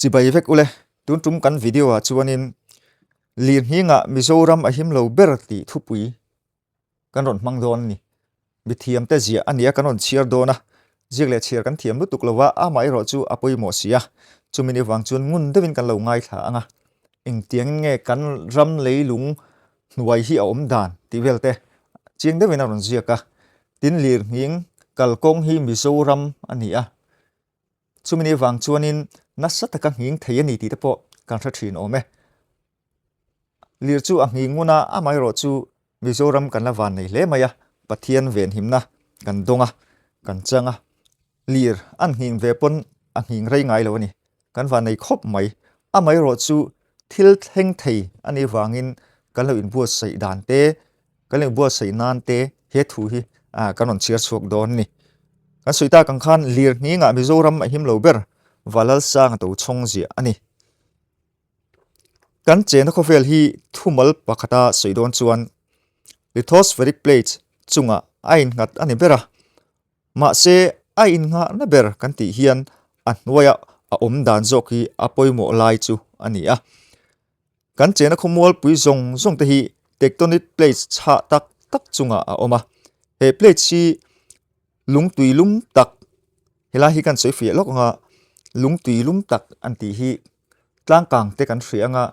Chibai vek ule, tun tum kan video ah chuanin Lirnghingah Mizoram a him lo ber tih thupui kan rawn hmang dawn a ni. Mithiam te ziah a nia kan rawn chhiar dawn a, ziak leh chhiar kan thiam lutuk lo va, amah erawh chu a pawimawh si a, chumi ni vang chuan ngun deuhin kan lo ngaithla ang a, engtiangin nge kan ram leilung hnuai hi a awm dan tih vel te chiang deuhin a rawn ziak a, tin lirnghing kalkawng hi Mizoram a ni a, chumi ni vang chuanin nasa taka nghing thei a ni tih te pawh kan hre thin awm e. Lir chu a nghing ngun a, amaherawh chu Mizoram kan la van nei hle mai a, Pathian venhimna kan dawng a, kan chang a, lir an nghing ve pawn a nghing rei ngai lo a ni, kan van nei khawp mai. Amaherawh chu thil thleng thei a nih vangin kan lo inbuatsaih dan te, kan lo inbuatsaih nan te he thu hi kan rawn chhiar chhuak dawn a ni. Kan sawi tak ang khan lir nghingah Mizoram a him lo ber Valalsanga Tochhawng ziah a ni. Kan chena khawvel hi thumal pakhata sawi dawn chuan lithospheric plates chungah a innghat a ni ber a, mahse a innghahna ber kan tih hian a hnuaia a awm dan zawk hi a pawimawh lai chu a ni a. Kan chena khawmualpui zawng zawng te hi tectonic plates chhah tak tak chungah a awm a, he plates hi lungtui lum tak helai hi kan sawi fiah lawk anga lungtui lum tak an tih hi Tlangkang te kan hria anga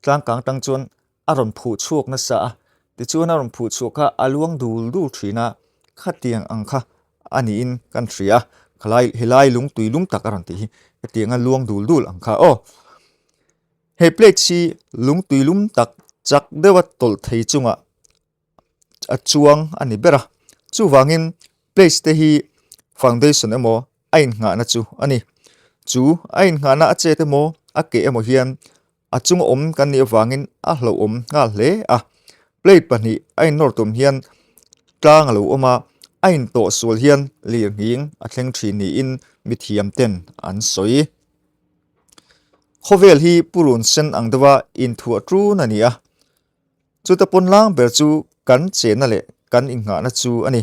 tlangkang tang chuan a rawn phuh chhuak nasa a, tichuan a rawn phuh chhuah kha a luang dul dul thin a, khatiang ang kha a niin kan hria a, khalai helai lungtui lum tak a rawn tih hi hetianga luang dul dul ang kha aw. He plate hi lungtui lum tak chak deuha tawlh thei chungah a chuang a ni ber a, chuvangin place te hi foundation emaw a innghahna chu a ni. Chu a innghahna a chet emaw a keh emaw hian a chunga awm kan nih avangin a hlauhawm nghal hle a, plate pahnih a innawr tum hian tlang a lo awm a, a intawh sual hian lirnghing a thleng thin niin mithiam ten an sawi. Khawvel hi purun sen ang deuha inthuah ṭun a ni a. Chuta pawn lang ber chu kan chenna leh kan innghahna chu a ni.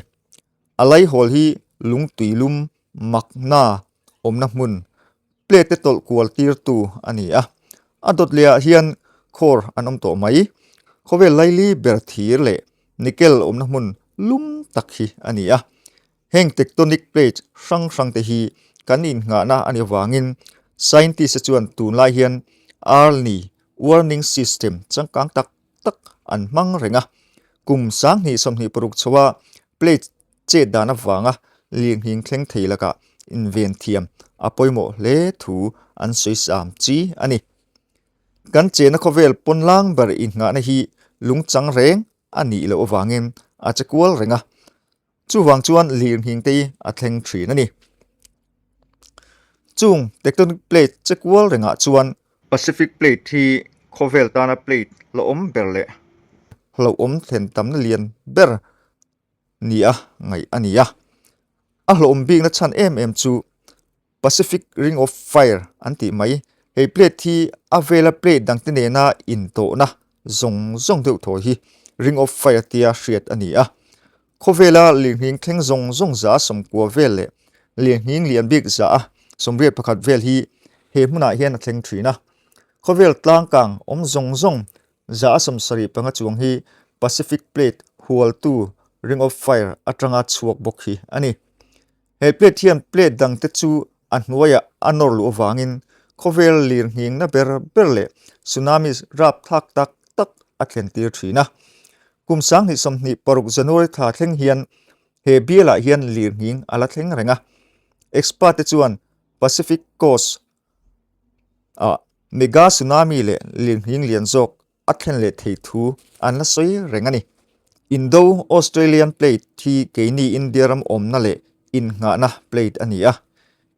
A laihawl hi lungtui lum makna awmna hmun plate te tawlh kual tirtu a ni a. A dawt lehah hian khawr an awm tawh mai. Khawvel laili ber thir leh nickel awmna hmun lum tak hi a ni a. Heng tectonic plate hrang hrang te hi kan innghahna a nih avangin scientist te chuan tunlai hian early warning system changkang tak tak an hmang reng a. Kum 2026 chhoa plate chet dan avanga lirnghing thleng thei lakah inven thiam a pawimawh hle thu an sawi sam chi a ni. Kan chena khawvel pawn lang ber innghahna hi lungchang reng a nih loh avangin a che kual reng a. Chuvang chuan lirnghing te hi a thleng thin a ni. Chung tectonic plate che kual rengah chuan Pacific plate hi khawvel tana plate hlauhawm ber leh hlauhawm thlen tamna lian ber nia ngaih a ni a. A hlauhawm bikna chhan em em chu Pacific Ring of Fire an tih mai. Hei plate hi a vela plate dangte nena intawhna zawng zawng deuh thaw hi Ring of Fire tia hriat a ni a. Khawvela lirnghing thleng zawng zawng za 90 vel leh lirnghing lian bik za a 81 vel hi he hmunah hian a thleng thin a. Khawvel tlangkang awm zawng zawng za a 75 chuang hi Pacific Plate hualtu Ring of Fire atanga chhuak bawk hi a ni. He plate hian plate dangte chu a hnuaiah a nawr luh avangin khawvel lirnghingna ber ber leh tsunamis rapthlak tak tak a thlen tir thin a. Kum 2026 January thla thleng hian he bialah hian lirnghing a la thleng reng a. Expert te chuan Pacific Coast ah mega tsunami leh lirnghing lian zawk a thlen leh thei thu an la sawi reng a ni. Indo Australian Plate hi keini India ram awmna leh innghahna plate a ni a.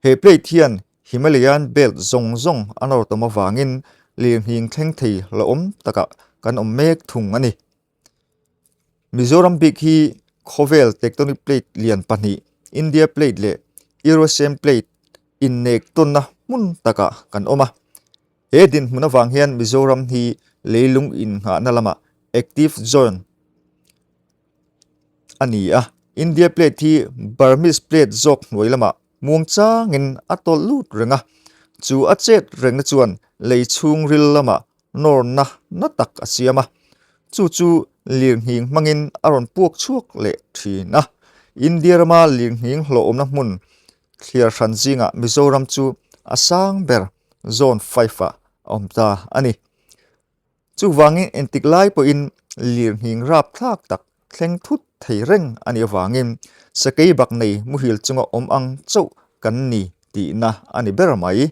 He plate hian Himalayan belt zawng zawng a nawr tawm avangin lirnghing thleng thei hlauhawm takah kan awm mek thung a ni. Mizoram bik hi khawvel tectonic plate lian pahnih India Plate leh Eurasian Plate innek tawnna hmun takah kan awm a. He dinhmun avang hian Mizoram hi leilung innghahna lamah active zone a ni a, India plate hi Burmese plate zawk hnuai lamah muang changin a tawlh lut reng a. Chu a chet rengna chuan lei chhungril lamah nawrna na tak a siam a, chu chu lirnghing hmangin a rawn puak chhuak leh thin a. India rama lirnghing hlawhawmna hmun thliar hran zingah Mizoram chu a sang ber Zone five-ah a awm ta a ni. Chuvangin entik lai pawhin lirnghing rapthlak tak thleng thut thei reng a nih avangin sakei bak nei muhil chunga awm ang chauh kan ni tihna a ni ber mai.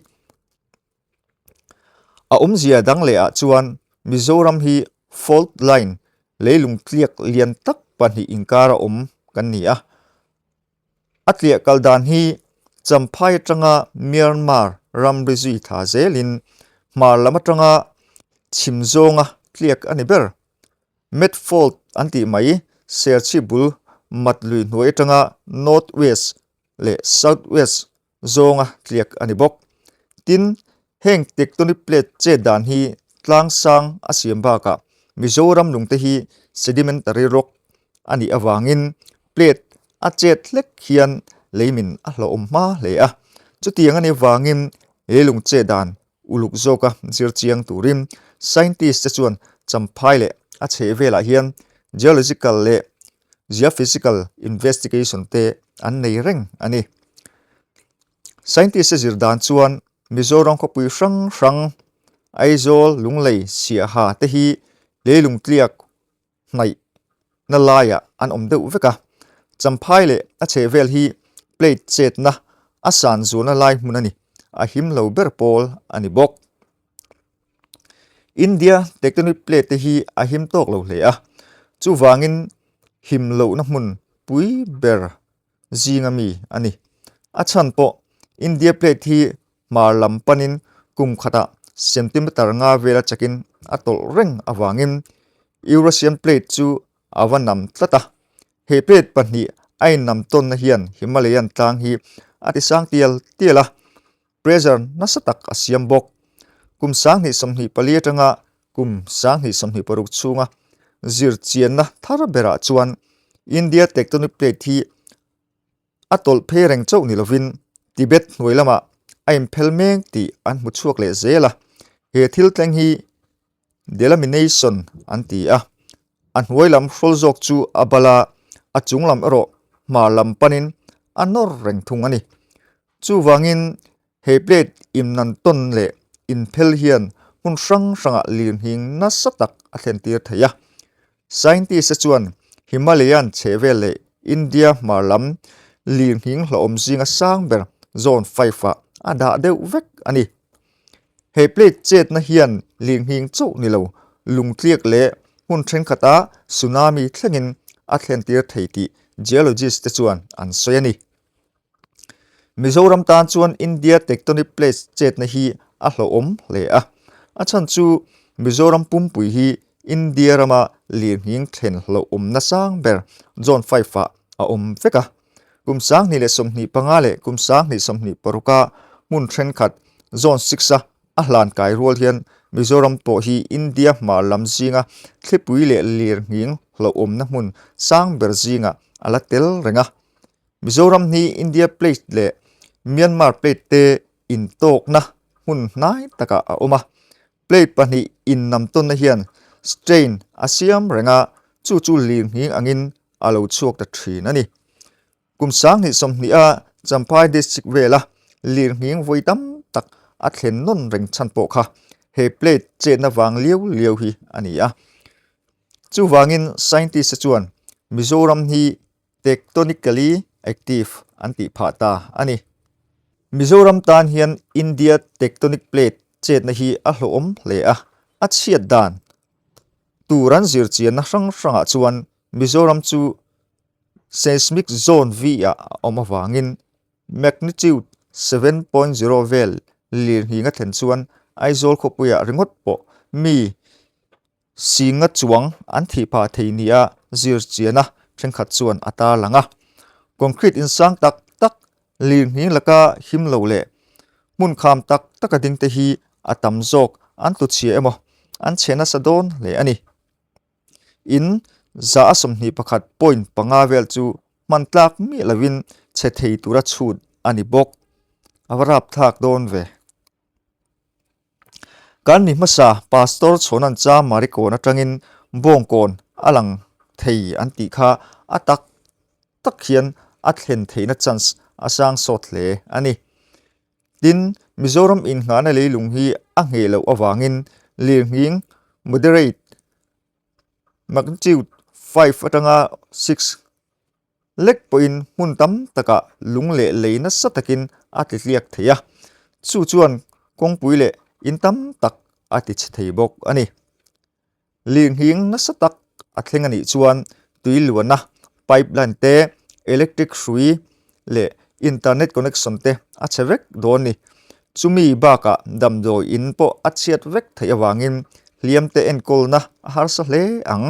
A awmzia dang leh ah chuan Mizoram hi fault line leilung tliak lian tak pahnih inkara awm kan ni a. A tliah kal dan hi Champhai atanga Myanmar ramri zui thla zelin hmar lam atanga chhim zawnga tliak a ni ber. Met fault an tih mai Serchhip bul mat lui hnuai atanga North West leh South West zawnga tliak a ni bawk. Tin, heng tectonic plate chet dan hi tlang sang a siam bakah Mizoram lungte hi sedimentary rock a nih avangin plate a chet hlek hian leimin a hlauhawm hma hle a. Chutiang a nih avangin he lung chet dan uluk zawka zir chiang turin scientist te chuan Champhai leh a chhehvelah hian geological leh geophysical investigation te an nei reng a ni. Scientist te zir dan chuan Mizoram khawpui hrang hrang Aizawl, Lunglei, Siaha te hi leilung tliak hnaih na laiah an awm deuh vek a. Champhai leh a chhehvel hi plate chetna a san zualna lai hmun a ni. A him lo ber pawl a ni bawk. India tectonic plate te hi a him tawk lo hle a, chuvangin him lohna hmun pui ber zinga mi a ni. A chhan pawh India plate hi hmar lam panin kum khatah centimeter nga vela chakin a tawlh reng avangin Eurasian plate chu a va nam tlat a. He plate pahnih a innam tawnna hian Himalayan tlang hi a tisang tial tial a. Pressure nasa tak a siam bawk. Kum 2024 atanga kum 2026 chhunga zir chianna thar berah chuan India tectonic plate hi a tawlh phei reng chauh ni lovin Tibet hnuai lamah a inphel mek tih an hmu chhuak leh zel a. He thil thleng hi delamination an ti a, a hnuai lam hrawl zawk chu a bal a, a chung lam erawh hmar lam panin a nawr reng thung a ni. Chuvangin he plate imnan tawn leh inphel hian hmun hrang hrangah lirnghing nasa tak a thlen tir thei a. Scientist te chuan Himalayan chhehvel leh India hmar lam lirnghing hlauhawm zinga sang ber zone five-ah a dah deuh vek a ni. He plate chetna hian lirnghing chauh ni lo, lungtliak leh hmun thenkhatah tsunami thlengin a thlentir thei tih geologist te chuan an sawi a ni. Mizoram tan chuan India tectonic plates chetna hi a hlauhawm hle a, a chhan chu Mizoram pumpui hi India rama lirnghing thlen hlauhawmna sang ber zone five-ah a awm vek a. Kum 2025 leh kum 2026-a hmun thenkhat zone six-a a hlan kai rual hian Mizoram pawh hi India hmar lam zinga thlipui leh lirnghing hlauhawmna hmun sang ber zingah a la tel reng a. Mizoram hi India plate leh Myanmar plate te intawkna hmun hnai takah a awm a. Plate pahnih innamtawnna hian strain a siam reng a, chu chu lirnghing angin a lo chhuak ta thin a ni. Kum 2020 a Champhai district vela lirnghing vawi tam tak a thlen nawn reng chhan pawh kha he plate chetna vang liau liau hi a ni a. Chuvangin scientist te chuan Mizoram hi tectonically active an tih phah ta a ni. Mizoram tan hian India tectonic plate chetna hi a hlawhawm hle a, a chhiat dan tur an zir chianna hrang hrangah chuan Mizoram chu seismic zone V-ah a awm avangin magnitude 7.0 vel lirnghing a thlen chuan Aizawl khawpuiah ringawt pawh mi Singa chuang an thih phah thei nia zir chiana thenkhat chuan a tarlang a. Concrete insang tak tak, lirnghing laka him lo leh hmun kham tak taka ding te hi a tam zawk an tlu chhia emaw an chhe nasa dawn hle a ni. In 121.5 vel chu hman tlak miah lovin chhe thei tura chhut a ni bawk. A va rapthlak dawn ve. Kan mi hmasa Pastor Chhawnan Cha Marikawn atangin Bawngkawn a lang thei an tih kha a tak tak hian a thlen theihna chance a sang sawt hle a ni. Tin, Mizoram innghahna leilung hi a ngheh loh avangin lirnghing moderate magnitude 5 atanga 6 lek pawhin hmun tam takah lung leh lei nasa takin a ti tliak thei a, chu chuan kawngpui leh in tam tak a ti chhe thei bawk a ni. Lirnghing nasa tak a thleng a nih chuan tui luana pipeline te, electric hrui leh internet connection te a chhe vek dawn a ni. Chumi bakah damdawi in pawh a chhiat vek theih avangin hliam te enkawlna a harsa hle ang.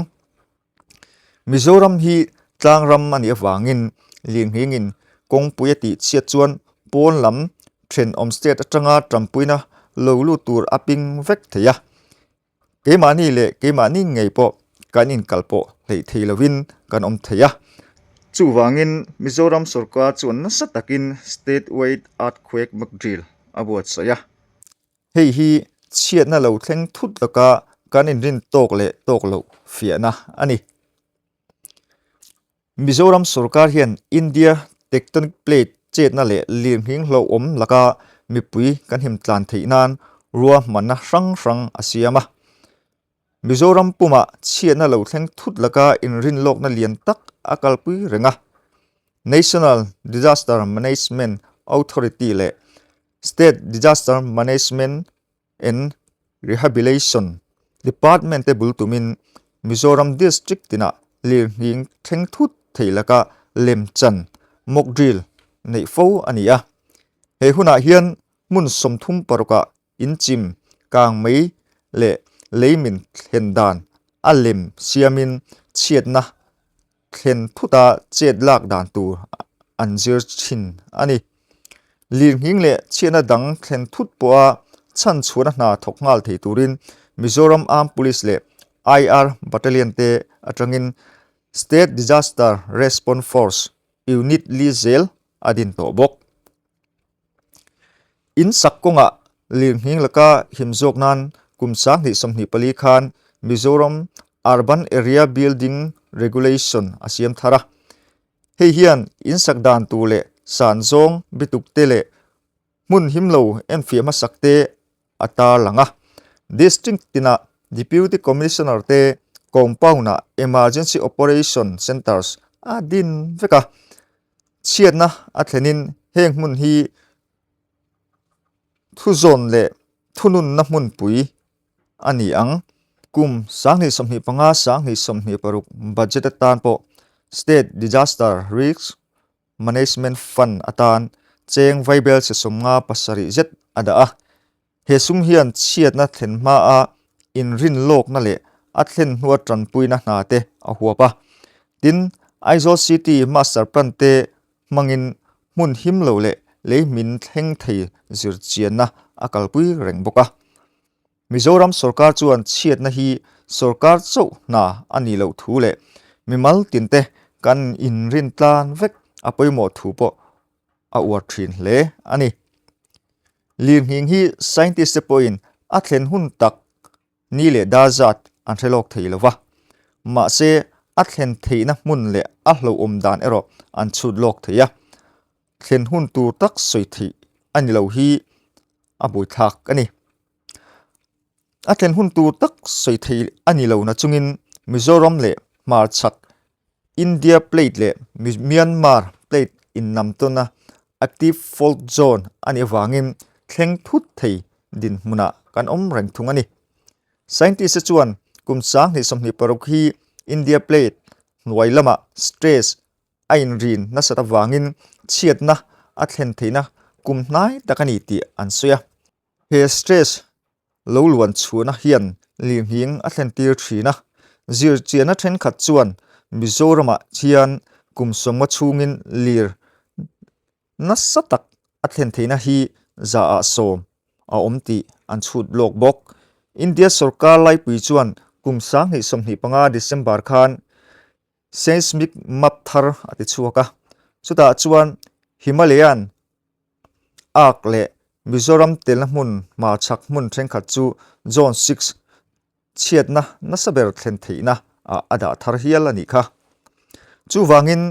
Mizoram hi tlang ram a nih avangin lirnghingin kawngpui a tih chhiat chuan pawn lam thenawm state atanga tanpuina lo lut tur a ping vek thei a. Keimahni leh keimahni ngei pawh kan inkal pawh hleih thei lovin kan awm thei a. Chuvangin Mizoram sorkar chuan nasa takin State Wide Earthquake Mock Drill a buatsaih a. Hei hi chhiatna lo thleng thut laka kan inrin tawk leh tawk loh fiahna a ni. Mizoram sorkar hian India tectonic plate chetna leh lirnghing hlauhawm laka mipui kan him tlan theih nan ruahmanna hrang hrang a siam a. Mizoram pumah chhiatna lo thleng thut laka inrinlawkna lian tak a kalpui reng a. National Disaster Management Authority leh State Disaster Management and Rehabilitation Department te bul tumin Mizoram District tinah lirnghing thleng thut thei laka lemchan, mock drill, neih fo a ni a. He hunah hian hmun 36 ah inchim, kangmei leh leimin thlen dan a lem siamin chhiatna thlen thuta chet lak dan tur an zir thin a ni. Lirnghing leh chhiatna dang thlen thut pawha chhan chhuahna hna thawk nghal thei turin Mizoram Armed Police leh IR Battalion te atangin State Disaster Response Force Unit li zel a din tawh bawk. In sak kawngah lirnghing laka him zawk nan kum 2024 khan Mizoram Urban Area Building Regulation a siam thar a. Hei hian in sak dan tur leh san zawng bituk te leh hmun him lo enfiah hmasak te a tarlang a. District tinah Deputy Commissioner te compound-ah Emergency Operation Centres a din vek a. Chhiatna a thlenin heng hmun hi thuzawn leh thununna hmunpui a ni ang. Kum 2025, 2026 budget atan pawh State Disaster Risk Management Fund atan cheng vaibel che 57 zet a dah a. He sum hian chhiatna thlen hmaa inrinlawkna leh a thlen hnua tanpuina hna te a huap a. Tin, Aizawl City Master Plan te hmangin hmun him lo leh lei hmin thleng thei zirchianna a kalpui reng bawk a. Mizoram sorkar chuan chhiatna hi sorkar chauh hna a nih loh thu leh mimal tinte kan inrin tlan vek a pawimawh thu pawh a uar thin hle a ni. Lirnghing hi scientist te pawhin a thlen hun tak ni leh dar zat an hre lawk thei lo va, mahse a thlen theihna hmun leh a hlauhawm dan erawh an chhut lawk thei a, thlen hun tur tak sawi theih a ni lo hi a buaithlak a ni. A thlen hun tur tak sawi thei a ni lo na chungin Mizoram leh hmarchhak India Plate leh Myanmar Plate innam tawna Active Fault Zone a nih avangin thleng thut thei dinhmunah kan awm reng thung a ni. Scientist te chuan kum 2026 hi India Plate hnuai lamah stress a inrin nasat avangin chhiatna a thlen theihna kum hnai tak a ni tih an sawi a. He stress lo luan chhuahna hian lirnghing a thlentir thin a, zirchianna thenkhat chuan Mizoramah hian kum sawmnga chhungin lir nasa tak a thlen theihna hi zaah sawm a awm tih an chhut lawk bawk. India sorkar laipui chuan kum 2025 December khan seismic map thar a ti chhuak a, chutah chuan Himalayan arc leh. Mizoram telna hmun hmarchhak hmun thenkhat chu Zone 6 chhiatna nasa ber thlen theihna ah a dah thar hial a nih kha. Chuvangin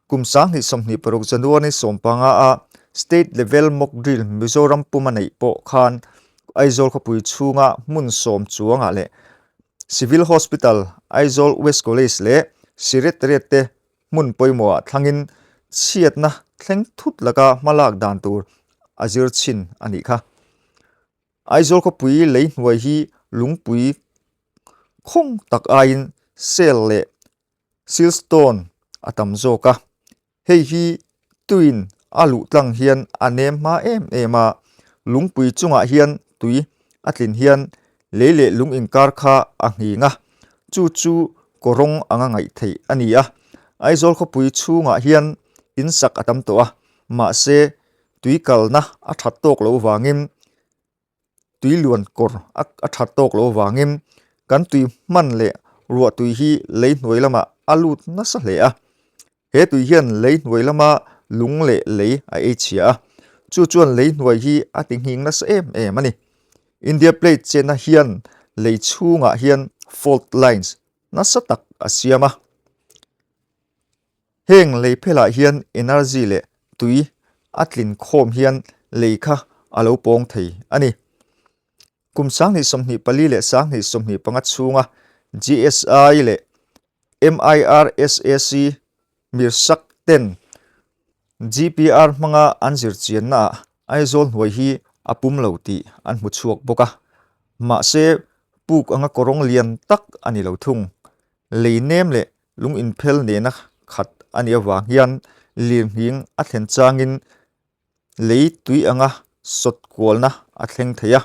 kum 2026 January 15 a State Level Mock Drill Mizoram puma neih pawh khan Aizawl khawpui chhunga hmun sawm chuangah leh Civil Hospital, Aizawl West College leh Secretariat te hmun pawimawhah thlangin chhiatna thleng thut laka hmalak dan tur a zir chhin a nih kha. Aizawl khawpui lei hnuai hi lungpui khawng tak aiin sel leh silstone a tam zawk a, hei hi tuiin a luh tlang hian a nem hma em em a, lungpui chungah hian tui a tlin hian lei leh lung inkar kha a nghing a, chu chu kawrawng anga ngaih theih a ni a. Aizawl khawpui chhungah hian in sak a tam tawh a, mahse tui kalna a that tawk loh vangin tui luan kawr a that tawk loh vangin kan tui hman leh ruah tui hi lei hnuai lamah a lut nasa hle a. He tui hian lei hnuai lama lung leh lei a ei chhia a, chu chuan lei hnuai hi a ti nghing nasa em em a ni. India Plate chenna hian lei chhungah hian fault lines nasa tak a siam a. Heng lei phelah hian energy leh tui a tlin khawm hian lei kha a lo pawng thei a ni. Kum 2024 leh 2025 chhunga GSI leh MIRSAC Mirsak ten GPR hmanga an zirchiannaah Aizawl hnuai hi a pum lo tih an hmu chhuak bawk a. Mahse, puk anga kawrawng lian tak a ni lo thung. Lei nem leh lung inphel nena khat a nih avang hian lirnghing a thlen changin lei tui anga sawt kualna a thleng thei a,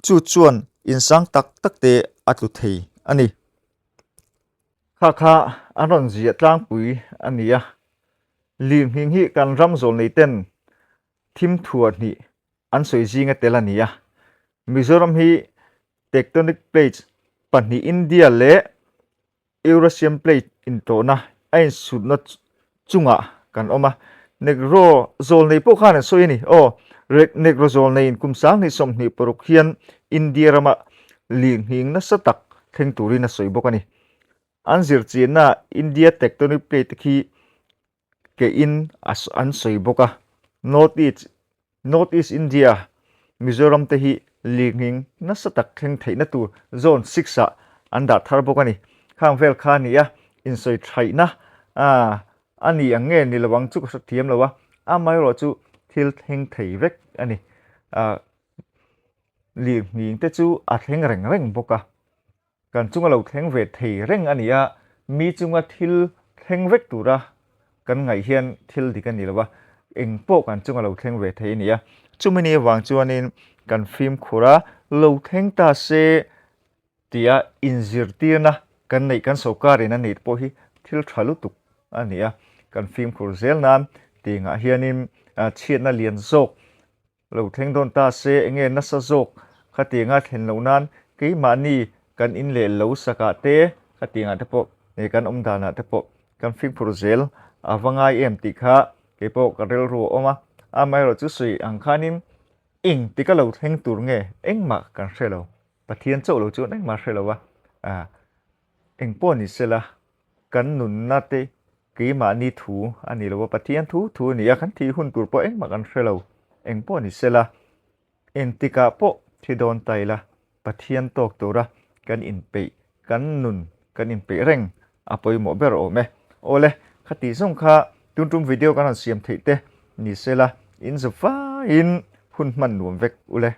chu chuan insang tak tak te a tlu thei a ni. Kha kha an rawn ziah tlangpui a ni a, lirnghing hi kan ram zawl nei ten thim thuah hnih an sawi zinga tel a ni a. Mizoram hi tectonic plates pahnih India leh Eurasian Plate intawhna a insutna chungah kan awm a, Negro zawlnei pawh khan an sawi a ni. Aw, Negro zawlneiin kum 2026 hian India rama lirnghing nasa tak thleng turin a sawi bawk a ni. An zirchiannaah India Tectonic Plate te khi kein an sawi bawk a, North East North East India, Mizoram te hi lirnghing nasa tak thleng theihna tur Zone 6 ah an dah thar bawk a ni. Khang vel kha a ni a, insawi thaihna a ni ang nge ni lo ang chu ka hre thiam lo a, amaherawh chu thil thleng thei vek a ni. Lirnghing te chu a thleng reng reng bawk a. Kan chunga lo thleng ve thei reng a ni a, mi chunga thil thleng vek tura kan ngaih hian thil dik a ni lo a, eng pawh kan chunga lo thleng ve thei a ni a. Chumi ni avang chuanin kan fimkhur a, lo thleng ta se tia inzirtirna kan neih kan sawrkarin a neih pawh hi thil tha lutuk a ni a, kan fimkhur zel nan tiangah hianin chhiatna lian zawk Lo thleng dawn ta se enge nasa zawk khatianga thlen loh nan keimahni kan in leh lo sakah te khatiangah te pawh nge kan awm danah te pawh kan fimkhur zel a va ngai em tih kha keipawh ka rilru a awm a, amaherawh chu sawi ang khanin eng tika lo thleng tur nge engmah kan hre lo, Pathian chauh lo chuan engmah hre lo a, Engpawh ni sela, kan nunna te keimahni thu a ni lo a, Pathian thu thu a ni a, kan thih hun tur pawh engmah kan hre lo. Engpawh ni sela, engtikah pawh thi dawn ta ila, Pathian tawk tura kan inpeih, kan nun kan inpeih reng a pawimawh ber awm e. Awle, khatih zawng kha tun tum video kan rawn siam theih te ni sela, in zufaiin hun hman nuam vek ule.